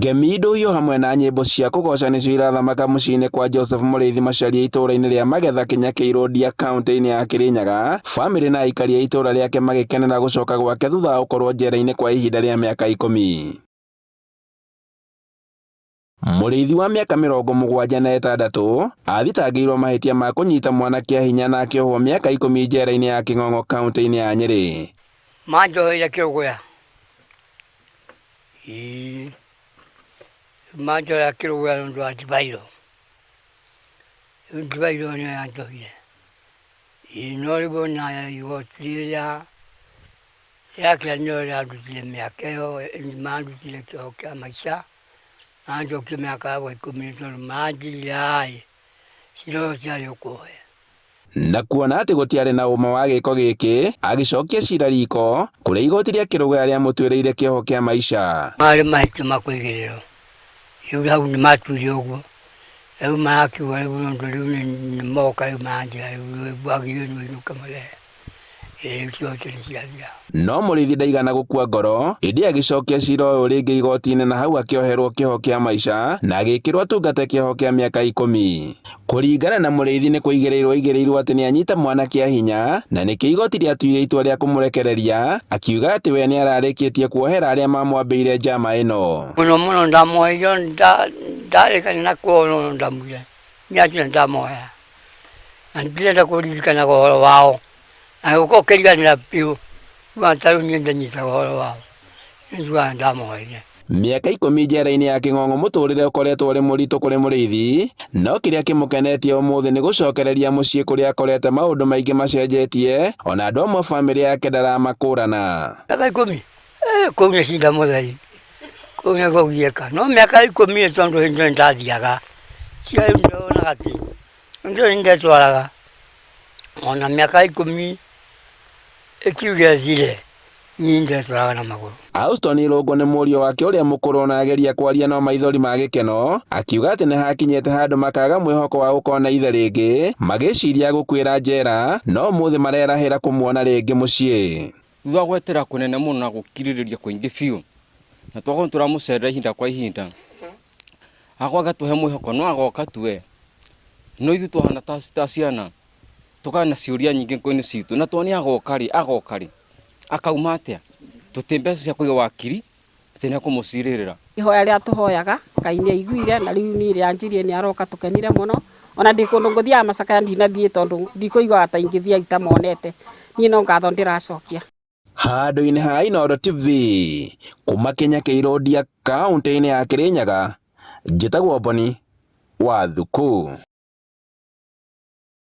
Ngemi ndũhiũ hamwe na nyĩmbo cia kũgoca nĩcio irathamaka mũciĩ-inĩ kwa Joseph Mũrĩithi Macharia itũũra-inĩ rĩa Magetha Kĩnyakĩirwo Ndia kaũntĩ-inĩ ya Kĩrĩnyaga, bamĩrĩ na aikari a itũũra rĩake magĩkenera gũcoka gwake thutha wa gũkorwo njera-inĩ kwa ihinda rĩa mĩaka 10. Mũrĩithi wa mĩaka 76 athitangĩirwo mahĩtia ma kũnyita mwana kĩa hinya na akĩohwo mĩaka 10 njera-inĩ ya Kĩng'ong'o kaũntĩ-inĩ ya Nyĩrĩ. Manjoheire kĩrũgũya. Ĩĩ manjohera kĩrũgũya nĩ ũndũ wa ndibairũ. Rĩu ndibairũ nĩyo yanjohire. Ĩĩ no rĩu ona igoti rĩrĩa rĩakĩra nĩrĩo rĩandutire mĩaka ĩyo, mandutire kĩoho kĩa maica, manjokia mĩaka yakwa 10 nĩ tondũ manjĩrire ĩ, cira ũyũ ũtiarĩ ũkũhe. Na kuona atĩ gũtiarĩ na ũma wa gĩko gĩkĩ, agĩcokia cira riko, kũrĩa igoti rĩa Kĩrũgũya rĩamũtuĩrĩire kĩoho kĩa maica. Marĩ mahĩtia ma kũigĩrĩrwo, rĩu hau nĩ matuire ũguo, rĩu marakiuga rĩu nĩ ũndũ rĩu nĩ moka rĩu maranjĩra rĩu wagĩrĩirwo nĩ ũinũke mũthee. No Mũrĩithi ndaigana gũkua ngoro, ĩndĩ agĩcokia cira ũyũ rĩngĩ igoti-inĩ na hau akĩoherwo kĩoho kĩa maica na agĩkĩrwo atungate kĩoho kĩa mĩaka 10. Kũringana na Mũrĩithi nĩ kũigĩrĩirwo aigĩrĩirwo atĩ nĩanyita mwana kĩa hinya na nĩkĩo igoti rĩatuire itua rĩa kũmũrekereria, akiuga atĩ we nĩararĩkĩtie kuohera arĩa mamwambĩire njama ĩno. Mũno mũno ndamuoheire ndarĩkania na kuohwo ndamwĩra niĩ acio nĩndamohera. Na ndirenda kũririkanaga ũhoro wao, na gũka ũkĩriganĩra biũ, kuma ta rĩu niĩ ndanyitaga ũhoro wao, niĩ njugaga nĩndamoheire. Mĩaka 10 njera-inĩ ya Kĩng'ong'o mũtũrĩre ũkoretwo ũrĩ mũritũ kũrĩ Mũrĩithi, no kĩrĩa kĩmũkenetie ũmũthĩ nĩ gũcokereria mũciĩ kũrĩa akorete maũndũ maingĩ macenjetie, ona andũ amwe a bamĩrĩ yake ndaramakũrana. Mĩaka 10? Kũu nĩ cinda mũtheri, kũu nĩ kũgiĩka, no mĩaka 10 tondũ hĩndĩ ĩyo nĩndathiaga, tiga rĩu ndĩronaga atĩ Ndio ndetwaraga ona mĩaka 10 ĩkiuge ĩthire niĩ ndetwaraga na magũrũ. Houston Irũngũ nĩ mũriũ wake ũrĩa mũkũrũ na ageria kwaria no maithori ma gĩkeno, akiuga atĩ nĩ hakinyĩte handũ makaga mwĩhoko wa gũkona ithe rĩngĩ, magĩciria gũkuĩra njera, no ũmũthĩ marerahĩra kũmuona rĩngĩ mũciĩ. Thutha wa gwetera kũnene mũno na gũkirĩrĩria kũingĩ biũ, na twakorwo tũramũcerera ihinda kwa ihinda, Agoka agatũhe mwĩhoko no agoka tu we. No ithuĩ twahana ta ciana tũkarĩ na ciũria nyingĩ ngoro-inĩ citũ na tondũ nĩ agoka rĩ, agoka rĩ, akauma atĩa? Tũtirĩ mbeca cia kũiga wakiri atĩ nĩ ekũmũcirĩrĩra. Ihoya rĩrĩa tũhoyaga Ngai nĩ aiguire na rĩu niĩ rĩrĩa anjirie nĩ aroka tũkenire mũno. Ona ndĩ kũndũ ngũthiaga macakaya ndinathiĩ tondũ ndikũiguaga ta ingĩthiĩ itamonete. Niĩ no ngatho ndĩracokia. Handũ-inĩ ha Inooro TV, kuma Kenya Kĩirũ Ndia kaũntĩ-inĩ ya Kĩrĩnyaga, njĩtagwo Boni wa Thuku.